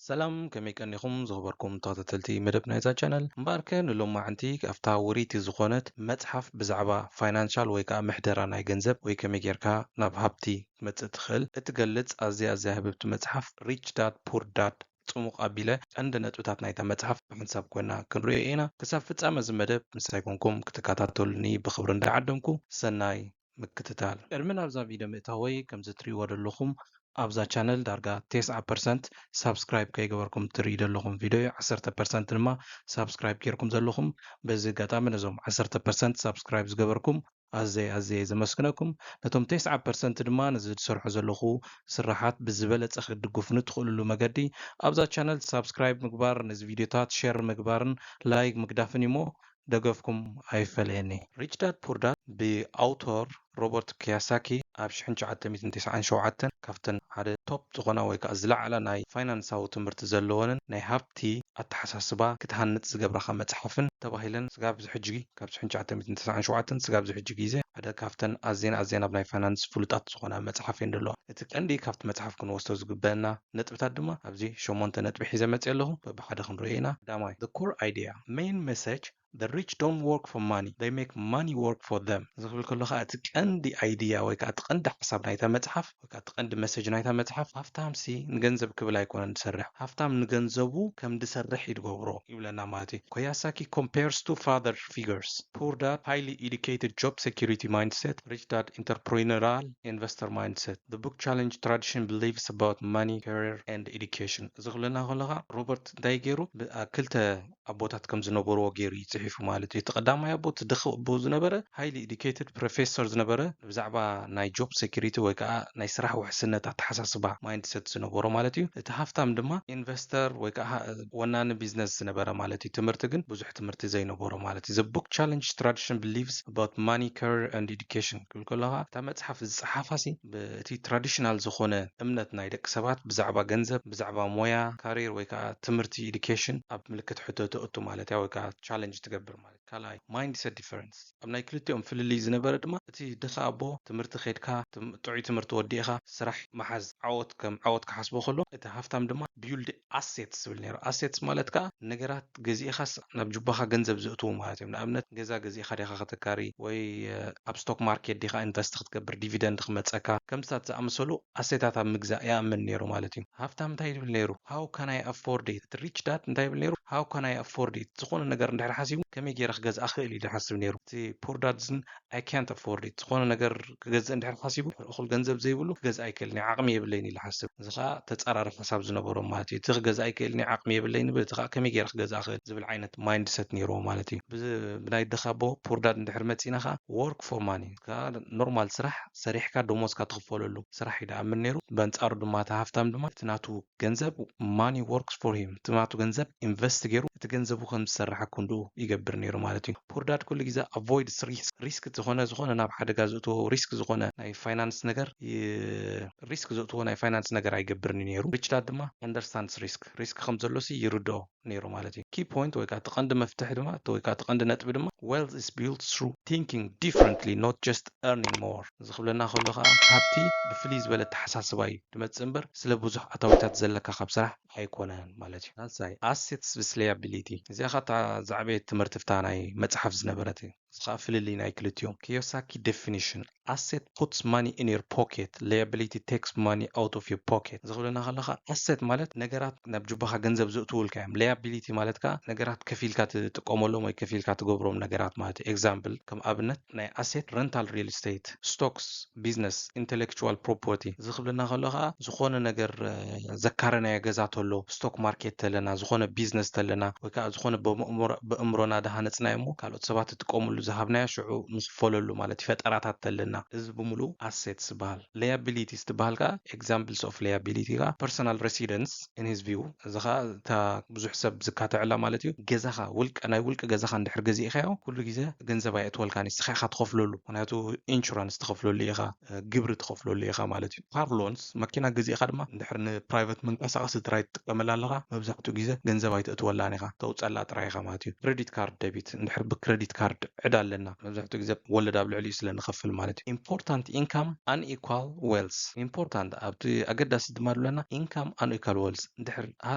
ሰላም፣ ከመይ ቀኒኹም ዝኽበርኩም ተኸታተልቲ መደብ ናይዛ ቻነል? እምበኣርከ ንሎማዕንቲ ኣብታ ውሪይቲ ዝኾነት መጽሓፍ ብዛዕባ ፋይናንሻል ወይ ከኣ ምሕደራ ናይ ገንዘብ ወይ ከመይ ጌርካ ናብ ሃብቲ ክትመጽእ ትኽእል እትገልጽ ኣዝያ ኣዝያ ህብብቲ መጽሓፍ ሪች ዳድ ፑር ዳድ ጽሙቕ ኣቢለ ቀንዲ ነጥብታት ናይታ መጽሓፍ ብሓንሳብ ኮይና ክንርእዮ ኢና። ክሳብ ፍጻመ እዚ መደብ ምሳይ ኮንኩም ክትከታተሉኒ ብኽብሪ እንዳዓደምኩ ሰናይ ምክትታል። ቅድሚ ናብዛ ቪድዮ ምእታወይ፣ ከምዚ ትርእይዎ ዘለኹም ኣብዛ ቻነል ዳርጋ ተስዓ ፐርሰንት ሳብስክራይብ ከይገበርኩም ትርእዩ ዘለኹም ቪድዮ እዩ። ዓሰርተ ፐርሰንት ድማ ሳብስክራይብ ጌርኩም ዘለኹም። በዚ ኣጋጣሚ ነዞም ዓሰርተ ፐርሰንት ሳብስክራይብ ዝገበርኩም ኣዘይ ኣዘይ ዘመስግነኩም። ነቶም ተስዓ ፐርሰንት ድማ ነዚ ዝሰርሖ ዘለኹ ስራሓት ብዝበለጸ ክትድግፉኒ ትኽእልሉ መገዲ ኣብዛ ቻነል ሳብስክራይብ ምግባር፣ ነዚ ቪድዮታት ሼር ምግባርን ላይክ ምግዳፍን እዩሞ ደገፍኩም ኣይፈለየኒ። ሪች ዳድ ፑር ዳድ ብኣውቶር ሮበርት ኪያሳኪ ኣብ ሽሕን ትሽዓተ ሚእትን ተስዓን ሸውዓተን ካብተን ሓደ ቶፕ ዝኾና ወይ ከዓ ዝለዓላ ናይ ፋይናንሳዊ ትምህርቲ ዘለወንን ናይ ሃብቲ ኣተሓሳስባ ክትሃንጽ ዝገብራኻ መጽሓፍን ተባሂለን ስጋብ እዚ ሕጂ፣ ካብ ሽሕን ትሽዓተ ሚእትን ተስዓን ሸውዓተን ስጋብ እዚ ሕጂ ግዜ ሓደ ካብተን ኣዝየን ኣዝየን ኣብ ናይ ፋይናንስ ፍሉጣት ዝኾና መጽሓፍ እየን ዘለዋ። እቲ ቀንዲ ካብቲ መጽሓፍ ክንወስዶ ዝግበአና ነጥብታት ድማ ኣብዚ ሸሞንተ ነጥቢ ሒዘ መጽእ ኣለኹ። በብሓደ ክንሪኦ ኢና። ቀዳማይ፣ the core idea, main message, the rich don't work for money, they make money work for them። እዚ ክብል ከሎ ከዓ እቲ ቀንዲ ኣይድያ ወይ ከዓ እቲ ቀንዲ ሓሳብ ናይታ መጽሓፍ ወይ ከዓ እቲ ቀንዲ መሰጅ ናይታ መጽሓፍ፣ ሃፍታምሲ ንገንዘብ ክብል ኣይኮነን ዝሰርሕ፣ ሃፍታም ንገንዘቡ ከም ዝሰርሕ እዩ ዝገብሮ ይብለና ማለት እዩ። ኮያሳኪ compares two father figures, poor dad highly educated job security mindset, rich dad entrepreneurial investor mindset. The book challenge tradition beliefs about money, career and education። እዚ ክብለና ከሎ ከዓ ሮበርት እንታይ ገይሩ ብ- አ- ክልተ ኣቦታት ከም ዝነበርዎ ገይሩ እዩ ጽሒፉ ማለት እዩ። እቲ ቀዳማይ ኣቦ እቲ ድኽ ኣቦ ዝነበረ ሃይሊ ኤዱኬትድ ፕሮፌሰር ዝነበረ ብዛዕባ ናይ ጆብ ሴኩሪቲ ወይ ከዓ ናይ ስራሕ ውሕስነት ኣተሓሳስባ ማይንድሰት ዝነበሮ ማለት እዩ። እቲ ሃፍታም ድማ ኢንቨስተር ወይ ከዓ ሃ- ወናኒ ቢዝነስ ዝነበረ ማለት እዩ። ትምህርቲ ግን ብዙሕ ትምህርቲ ዘይነበሮ ማለት እዩ። The book challenge tradition beliefs about money, career and education ክብል ከለኻ እታ መጽሓፍ ዝጸሓፋሲ ብእቲ ትራዲሽናል ዝኾነ እምነት ናይ ደቂ ሰባት ብዛዕባ ገንዘብ፣ ብዛዕባ ሞያ፣ ካሪር ወይ ከዓ ትምህርቲ፣ ኤዱኬሽን ኣብ ምልክት ሕቶ ተእቱ ማለት እያ ወይ ከዓ ቻለንጅ ትገብር ማለት። ካልኣይ ማይንድሰት ዲፈረንስ ኣብ ናይ ክልቲኦም ፍልልይ ዝነበረ ድማ እቲ ድኻ ኣቦ ትምህርቲ ከድካ ትም- ጥዑይ ትምህርቲ ወዲእኻ ስራሕ መሓዝ ዓወት ከም ዓወት ክሓስቦ ከሎ እቲ ሃፍታም ድማ ቢውልድ ኣሴትስ ዝብል ነይሩ። ኣሴትስ ማለት ከዓ ነገራት ገዚእኻስ ናብ ጁባኻ ገንዘብ ዘእትዉ ማለት እዮም። ንኣብነት ገዛ ገዚእኻ ዲኻ ከተካሪ ወይ ኣብ ስቶክ ማርኬት ዲኻ ኢንቨስት ክትገብር ዲቪደንድ ክመፀካ ከምስታት ዝኣመሰሉ ኣሴታት ኣብ ምግዛእ ይኣምን ነይሩ ማለት እዩ። ሃፍታም እንታይ ይብል ነይሩ? How can I afford it? ሪች ዳድ እንታይ ይብል ነይሩ? How can I afford it? ዝኾነ ነገር እንድሕር ሓሲቡ ከመይ ገይረ ክገዝኣ ክእል እዩ ዝሓስብ ነይሩ። እቲ ፖር ዳድ ዝን I can't afford it ዝኾነ ነገር ክገዝእ እንድሕር ሓሲቡ እኹል ገንዘብ ዘይብሉ ክገዝእ ኣይክእልን እየ ዓቕሚ የብለይን ኢሉ ሓስብ። እዚ ከዓ ተፃራሪ ሓሳብ ዝነበሮም ማለት እዩ። እቲ ክገዝእ ኣይክእልን እየ ዓቕሚ የብለይን ይብል፣ እቲ ከዓ ከመይ ገይረ ክገዝእ ክእል ዝብል ዓይነት ማይንድሰት ነይርዎ ማለት እዩ። ብዚ- ብናይ ድኻ ኣቦ ፖር ዳድ እንድሕር መፂና ከዓ ወርክ ፎር ማኒ ከዓ ኖርማል ስራሕ ሰሪሕካ ደሞዝካ ትኽፈለሉ ስራሕ እዩ ደኣምን ነይሩ። በንፃሩ ድማ እቲ ሃፍታም ድማ እቲ ናቱ ገንዘብ ማኒ ወርክስ ፎር ሂም እቲ ናቱ ገንዘብ ኢንቨስት ገይሩ እቲ ገንዘቡ ከም ዝሰርሕ ክንድኡ ይገብር ነይሩ ማለት እዩ። ፖር ዳድ ኩሉ ግዜ ኣቮይድ ሪስክ ዝኾነ ዝኾነ ናብ ሓደጋ ዘእትዎ ሪስክ ዝኾነ ናይ ፋይናንስ ነገር ይ- ሪስክ ዘእትዎ ናይ ፋይናንስ ነገር ኣይገብርን እዩ ነይሩ። ሪች ዳድ ድማ ኣንደርስታንድስ ሪስክ ሪስክ ከም ዘሎ ሲ ይርድኦ ነይሩ ማለት እዩ። ኪ ፖይንት ወይ ከዓ እቲ ቀንዲ መፍትሒ ድማ እቲ ወይ ከዓ እቲ ቀንዲ ነጥቢ ድማ wealth is built through thinking differently, not just earning more። እዚ ክብለና ከሎ ከዓ ሃብቲ ብፍልይ ዝበለ ኣተሓሳስባ እዩ ዝመፅእ እምበር ስለ ብዙሕ ኣታዊታት ዘለካ ካብ ስራሕ ኣይኮነን ማለት እዩ። ሳልሳይ ኣሴትስ ምስ ሊያቢሊቲ፣ እዚኣ ከዓ እታ ዝዓበየት ትምህርቲ ፍታ ናይ መፅሓፍ ዝነበረት እዩ። እዚ ከዓ ፍልልይ ናይ ክልቲኦም። ኪዮሳኪ ዴፊኒሽን፣ asset puts money in your pocket, liability takes money out of your pocket። እዚ ክብለና ከለካ ኣሴት ማለት ነገራት ናብ ጅባኻ ገንዘብ ዘእትውልካ እዮም። ሊያቢሊቲ ማለት ከዓ ነገራት ከፊልካ ትጥቀመሎም ወይ ከፊልካ ትገብሮም ነገራት ማለት እዩ። ኤግዛምፕል ከም ኣብነት ናይ ኣሴት ረንታል ሪል ስቴት፣ ስቶክስ፣ ቢዝነስ፣ ኢንቴሌክቹዋል ፕሮፐርቲ። እዚ ክብለና ከሎ ከዓ ዝኾነ ነገር እ፣ ዘካረናዮ ገዛ ተሎ፣ ስቶክ ማርኬት ተለና፣ ዝኾነ ቢዝነስ ተለና ወይ ከዓ ዝኾነ ብእምሮ- ብእምሮና ድሃነፅናዮ እሞ ካልኦት ሰባት ዝጥቀምሉ ዝሃብናዮ ሽዑ ንኽፈለሉ ማለት እዩ። ፈጠራታት ተለና እዚ ብምሉኡ ኣሴትስ ይበሃል። ሊያቢሊቲስ ትበሃል ከዓ ኤግዛምፕልስ ኦፍ ሊያቢሊቲ ከዓ ፐርሰናል ሬሲደንስ ኢን ሂዝ ቪው፣ እዚ ከዓ እታ ብዙሕ ሰብ ዝካተዐላ ማለት እዩ። ገዛኻ ውልቀ ናይ ውልቀ ገዛኻ እንድሕር ገዚእካዮ ኩሉ ግዜ ገንዘብ ኣየእትወልካን እዩ፣ ንስኻ ኢኻ ትኸፍለሉ። ምክንያቱ ኢንሹራንስ ትኸፍለሉ ኢኻ፣ ግብሪ ትኸፍለሉ ኢኻ ማለት እዩ። ካር ሎንስ መኪና ገዚእኻ ድማ እንድሕር ንፕራይቨት መንቀሳቐሲ ጥራይ ትጥቀመላ ኣለኻ መብዛሕትኡ ግዜ ገንዘብ ኣይተእትወላን ኢኻ፣ ተውፀላ ጥራይ ኢኻ ማለት እዩ። ክሬዲት ካርድ ደቢት እንድሕር ብክሬዲት ካርድ ዕዳ ኣለና። መብዛሕትኡ ግዜ ወለድ ኣብ ልዕሊኡ ስለ ንኸፍል ማለት እዩ። Important income unequal wealth። Important ኣብቲ ኣገዳሲ ድማ ዝብለና income unequal wealth። እንድሕር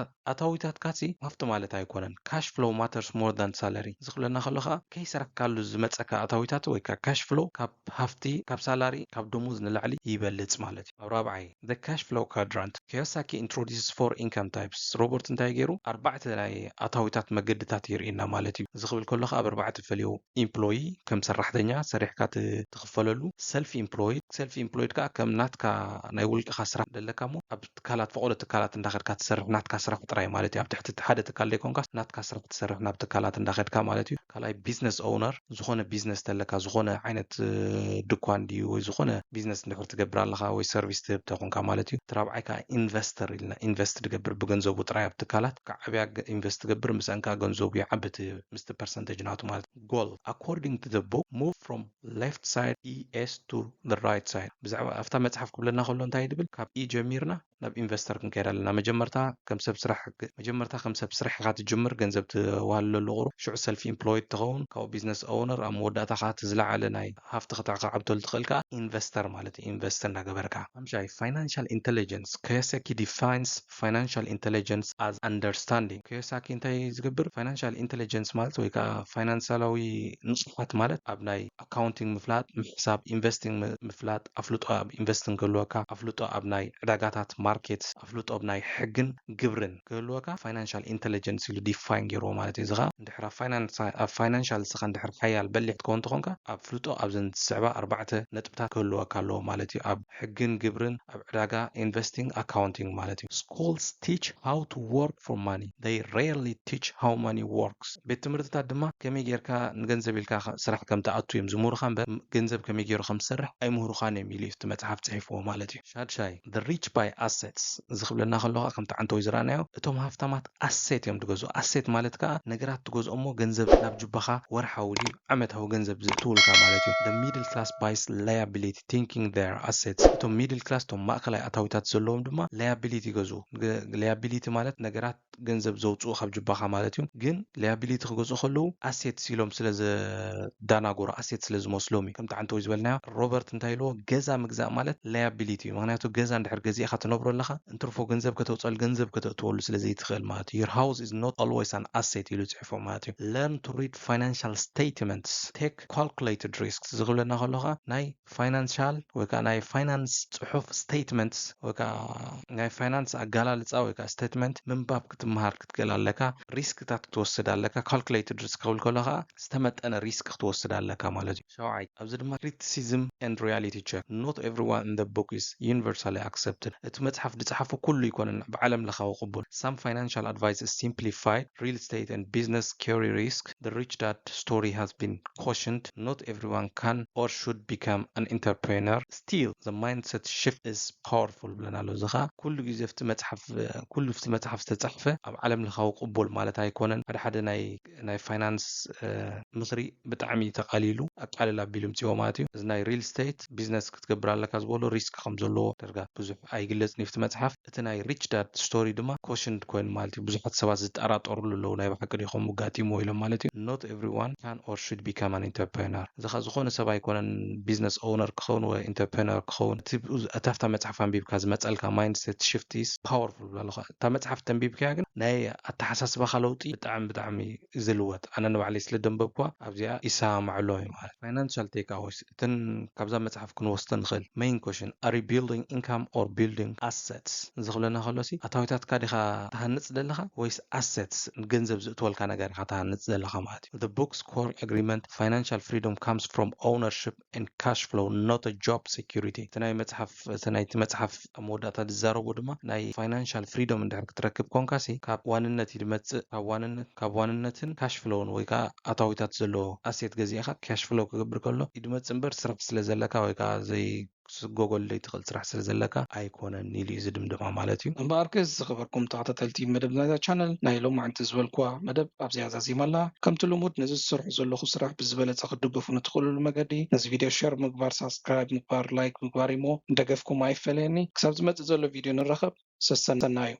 ኣታዊታትካ ሲ ሃፍቲ ማለት ኣይኮነን። Cash flow matters more than salary። እዚ ክብለና ከሎ ከዓ ከይሰራሕካሉ ዝመፀካ ኣታዊታት ወይ ከዓ cash flow ካብ ሃፍቲ፣ ካብ salary፣ ካብ ደሞዝ ንላዕሊ ይበልፅ ማለት እዩ። ኣብ ራብዓይ the cash flow quadrant Kiyosaki introduces four income types። ሮበርት እንታይ ገይሩ ኣርባዕተ ናይ ኣታዊታት መገድታት የርእየና ማለት እዩ። እዚ ክብል ከሎ ከዓ ኣብ ኣርባዕተ ፈልዮ employee ከም ሰራሕተኛ ሰሪሕካ ትኽፈለሉ፣ self employed self employed ከዓ ከም ናትካ ናይ ውልቅኻ ስራሕ ደለካ እሞ ኣብ ትካላት ፈቆዶ ትካላት እንዳኸድካ ትሰርሕ ናትካ ስራሕ ጥራይ ማለት እዩ። ኣብ ትሕቲ ሓደ ትካል ዘይኮንካ ናትካ ስራሕ ትሰርሕ ናብ ትካላት እንዳኸድካ ማለት እዩ። ካልኣይ business owner ዝኾነ business ተለካ ዝኾነ ዓይነት ድኳን ድዩ ወይ ዝኾነ business እንድሕር ትገብር ኣለኻ ወይ service ትህብ ተኾንካ ማለት እዩ። እቲ ራብዓይ ከዓ investor ኢልና invest ትገብር ብገንዘቡ ጥራይ ኣብ ትካላት ክዓብያ invest ትገብር ምስአን ከዓ ገንዘቡ ይዓቢ እቲ ምስቲ percentage ናቱ ማለት እዩ። Goal according to the book move from left side E S to the right side። ብዛዕባ ኣብታ መጽሓፍ ክብለና ከሎ እንታይ ድብል ካብ E ጀሚርና ናብ ኢንቨስተር ክንከይድ ኣለና። መጀመርታ ከም ሰብ ስራሕ መጀመርታ ከም ሰብ ስራሕ ኢኻ ትጅምር፣ ገንዘብ ትዋሃለሉ ቁሩብ ሽዑ self employed ትኸውን፣ ካብኡ business owner ኣብ መወዳእታ ከዓ እቲ ዝለዓለ ናይ ሃፍቲ ክትዓብተሉ ትኽእል ከዓ ኢንቨስተር ማለት እዩ። ኢንቨስት እንዳገበርካ ሓምሻይ financial intelligence Kiyosaki defines financial intelligence as understanding። ኪዮሳኪ እንታይ ዝገብር financial intelligence ማለት ወይ ከዓ ፋይናንሳላዊ ንቕሓት ማለት ኣብ ናይ accounting ምፍላጥ ምሕሳብ investing ምፍላጥ ኣፍልጦ ኣብ investing ክህልወካ ኣፍልጦ ኣብ ናይ ዕዳጋታት market ኣፍልጦ ኣብ ናይ ሕግን ግብርን ክህልወካ financial intelligence ኢሉ define ገይርዎ ማለት እዩ። እዚ ከዓ እንድሕር ኣብ financial ንስኻ እንድሕር ሓያል በሊሕ ትከውን ተኾንካ ኣፍልጦ ኣብዘን ዝስዕባ ኣርባዕተ ነጥብታት ክህልወካ ኣለዎ ማለት እዩ። ኣብ ሕግን ግብርን ኣብ ዕዳጋ investing accounting ማለት እዩ። Schools teach how to work for money, they rarely teach how money works። ቤት ትምህርትታት ድማ ከመይ ጌርካ ንገንዘብ ኢልካ ስራሕ ከም ትኣቱ እዮም ዝምህሩኻ እምበር ገንዘብ ከመይ ገይሩ ከም ዝሰርሕ ኣይምህሩኻን እዮም ኢሉ እዩ እቲ መፅሓፍ ፅሒፍዎ ማለት እዩ። ሻድሻይ the rich buy assets እዚ ክብለና ከሎ ከዓ ከምቲ ዓንተወይ ዝረኣናዮ እቶም ሃፍታማት asset እዮም ዝገዝኡ። Asset ማለት ከዓ ነገራት ትገዝኦ እሞ ገንዘብ ናብ ጅባኻ ወርሓዊ ድዩ ዓመታዊ ገንዘብ ዘእትውልካ ማለት እዩ። The middle class buys liability thinking they are assets። እቶም middle class እቶም ማእከላይ ኣታዊታት ዘለዎም ድማ liability ይገዝኡ። Liability ማለት ነገራት ገንዘብ ዘውፅኡ ካብ ጅባኻ ማለት እዩ። ግን liability ክገዝኡ ከለዉ assets ኢሎም ስለ ዘዳናጎሩ asset ስለ ዝመስሎም እዩ። ከምቲ ዓንተወይ ዝበልናዮ ሮበርት እንታይ ኢልዎ ገዛ ምግዛእ ማለት liability እዩ። ምክንያቱ ገዛ እንድሕር ገዚእኻ ትነብሮ ኣለኻ እንትርፎ ገንዘብ ከተውፀል ገንዘብ ከተእትወሉ ስለ ዘይትኽእል ማለት እዩ። Your house is not always an asset ኢሉ ፅሒፎ ማለት እዩ። Learn to read financial statements, take calculated risks ዝክብለና ከሎ ከዓ ናይ financial ወይ ከዓ ናይ finance ፅሑፍ statements ወይ ከዓ ናይ finance ኣጋላልፃ ወይ ከዓ statement ምንባብ ክትመሃር ክትክእል ኣለካ። Risk ታት ክትወስድ ኣለካ። Calculated risk ክብል ከሎ ከዓ ዝተመጠነ risk ክትወስድ ኣለካ ማለት እዩ። ሸውዓይ ኣብዚ ድማ criticism and reality check not everyone in the book is universally accepted። እቲ መፅሓፍ ዝፀሓፎ ኩሉ ኣይኮነን ብዓለም ለኻዊ ቅቡል። Some financial advice is simplified. Real estate and business carry risk. The Rich Dad story has been cautioned. Not everyone can or should become an entrepreneur. Still the mindset shift is powerful ብለና ኣሎ። እዚ ከዓ ኩሉ ግዜ ኣብቲ መፅሓፍ ኩሉ ኣብቲ መፅሓፍ ዝተፃሕፈ ኣብ ዓለም ለኻዊ ቅቡል ማለት ኣይኮነን። ሓደ ሓደ ናይ ናይ finance ምኽሪ ብጣዕሚ ተቓሊሉ ኣቃልል ኣቢሉ ምፅዎ ማለት እዩ። እዚ ናይ real estate business ክትገብር ኣለካ ዝበሎ risk ከም ዘለዎ ደርጋ ብዙሕ ኣይግለፅን እዩ ኣብቲ መፅሓፍ። እቲ ናይ Rich Dad story ድማ cautioned ኮይኑ ማለት እዩ። ብዙሓት ሰባት ዝጠራጠሩሉ ኣለዉ ናይ ብሓቂ ድዩ ከምኡ ኣጋጢምዎ ኢሎም ማለት እዩ። Not everyone can or should become an entrepreneur። እዚ ከዓ ዝኾነ ሰብ ኣይኮነን business owner ክኸውን ወይ entrepreneur ክኸውን። እቲ ኣብታ መፅሓፍ ኣንቢብካ ዝመፀልካ mindset shift is powerful ብላ ኣለኹ። እታ መፅሓፍ ተንቢብካያ ግን ናይ ኣተሓሳስባኻ ለውጢ ብጣዕሚ ብጣዕሚ ዝልወጥ ኣነ ንባዕለይ ስለ ደንበብኳ ኣብዚኣ ይሰማማዕሎም እዩ ማለት። Financial takeaways እተን ካብዛ መፅሓፍ ክንወስዶ ንኽእል main question are you building income or building assets እዚ ክብለና ከሎሲ ኣታዊታትካ ዲኻ ትሃንፅ ዘለኻ ወይስ assets ንገንዘብ ዝእትወልካ ነገር ኢኻ ትሃንፅ ዘለኻ ማለት እዩ። The book's core agreement financial freedom comes from ownership and cash flow not a job security። እቲ ናይ መፅሓፍ እቲ ናይቲ መፅሓፍ ኣብ መወዳእታ ዝዛረቦ ድማ ናይ financial freedom እንድሕር ክትረክብ ኮንካሲ ካብ ዋንነት እዩ ዝመፅእ። ካብ ዋንነት ካብ ዋንነትን cash flow ን ወይ ከዓ ኣታዊታት ዘለዎ asset ገዚእኻ cash flow ክገብር ከሎ እዩ ዝመፅእ እምበር ስራሕ ስለ ዘለካ ወይ ከዓ ዘይ ክትስጎገሉ ዘይትኽእል ስራሕ ስለ ዘለካ ኣይኮነን ኢሉ እዩ ዝድምድማ ማለት እዩ። እምበኣርከስ ዝኸበርኩም ተኸታተልቲ መደብ ናይዛ ቻነል ናይ ሎማዓንቲ ዝበልኩዋ መደብ ኣብዚኣ ዛዚማ ኣላ። ከምቲ ልሙድ ነዚ ዝሰርሖ ዘለኹ ስራሕ ብዝበለፀ ክትድግፉ ንትኽእልሉ መገዲ ነዚ ቪድዮ share ምግባር subscribe ምግባር like ምግባር እሞ ንደገፍኩም ኣይፈለየኒ። ክሳብ ዝመፅእ ዘሎ ቪድዮ ንራኸብ ሰሰናዩ።